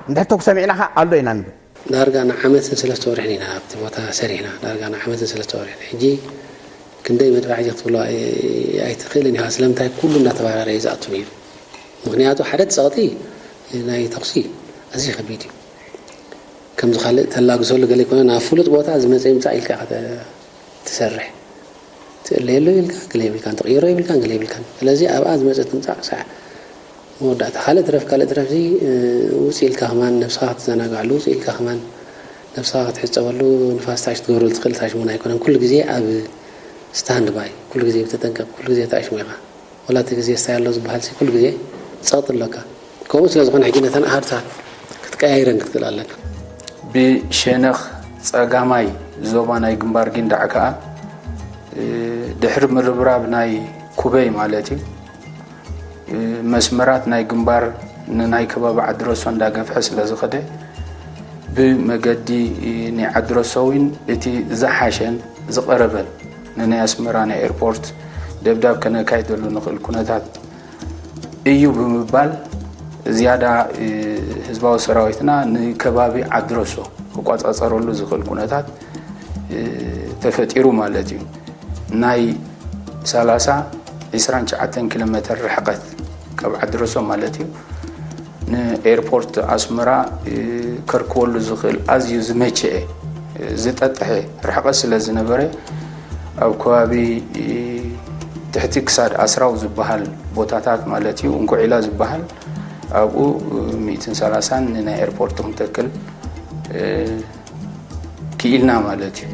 እንድሕር ተጉ ሰሚዕና ከዓ ኣሎ ኢና ንብል። ዳርጋ ንዓመትን ሰለስተ ወርሕን ኢና ኣብቲ ቦታ ሰሪሕና። ዳርጋ ንዓመትን ሰለስተ ወርሕን። ሕጂ ክንደይ መድፋዕጂ ክትብሎ ኣይትኽእልን ኢኻ። ስለምንታይ ኩሉ እናተባራረ እዩ ዝኣቱ ነይሩ። ምኽንያቱ ሓደ ጸቕጢ ናይ ተኹሲ ኣዝዩ ከቢድ እዩ። ከምዚ ካልእ ተላግሰሉ ገለ ይኮነ ናብ ፍሉጥ ቦታ ዝመጸ ይምጻእ ኢልካ ኢኻ ትሰርሕ። ትእለየሉ ኢልካ ገለ የብልካን፣ ትቕይሮ የብልካን፣ ገለ የብልካን። ስለዚ ኣብኣ ዝመጸ ትምጻእ ክሳዕ መወዳእታ። ካልእ ትረፍ፣ ካልእ ትረፍ እዚ ውፅ ኢልካ ከማን ነብስኻ ክትዘናግዓሉ፣ ውፅ ኢልካ ከማን ነብስኻ ክትሕፀበሉ፣ ንፋስ ታሽ ትገብረሉ ትኽእል ታሽ እውን ኣይኮነን። ኩሉ ግዜ ኣብ ስታንድ ባይ፣ ኩሉ ግዜ ብተጠንቀቕ፣ ኩሉ ግዜ ታሽሞ ኢኻ። ወላ እቲ ግዜ ስታይ ኣሎ ዝበሃል ሲ ኩሉ ግዜ ጸቕጢ ኣለካ። ከምኡ ስለ ዝኾነ ሕጂ ነተን ኣሃዱታት ክትቀያይረን ክትክእል ኣለካ። ብሸነኽ ጸጋማይ ዞባ ናይ ግንባር ጊንዳዕ ከኣ ድሕሪ ምርብራብ ናይ ኩበይ ማለት እዩ፣ መስመራት ናይ ግንባር ንናይ ከባቢ ዓዲ ረሶ እንዳገፍሐ ስለ ዝኸደ ብመገዲ ናይ ዓዲ ረሶ እውን እቲ ዝሓሸን ዝቐረበን ንናይ ኣስመራ ናይ ኤርፖርት ደብዳብ ከነካይደሉ ንኽእል ኩነታት እዩ ብምባል ዝያዳ ህዝባዊ ሰራዊትና ንከባቢ ዓዲ ረሶ ክቋጻጸረሉ ዝኽእል ኩነታት ተፈጢሩ ማለት እዩ። ናይ ሰላሳ ዒስራን ትሽዓተን ኪሎ ሜተር ርሕቀት ካብ ዓዲ ረሶ ማለት እዩ ንኤርፖርት ኣስመራ ከርክበሉ ዝኽእል ኣዝዩ ዝመቸአ ዝጠጥሐ ርሕቀት ስለ ዝነበረ ኣብ ከባቢ ትሕቲ ክሳድ ኣስራው ዝበሃል ቦታታት ማለት እዩ እንኮዒላ ዝበሃል ኣብኡ ሚእትን ሰላሳን ንናይ ኤርፖርት ክንተክል ክኢልና ማለት እዩ።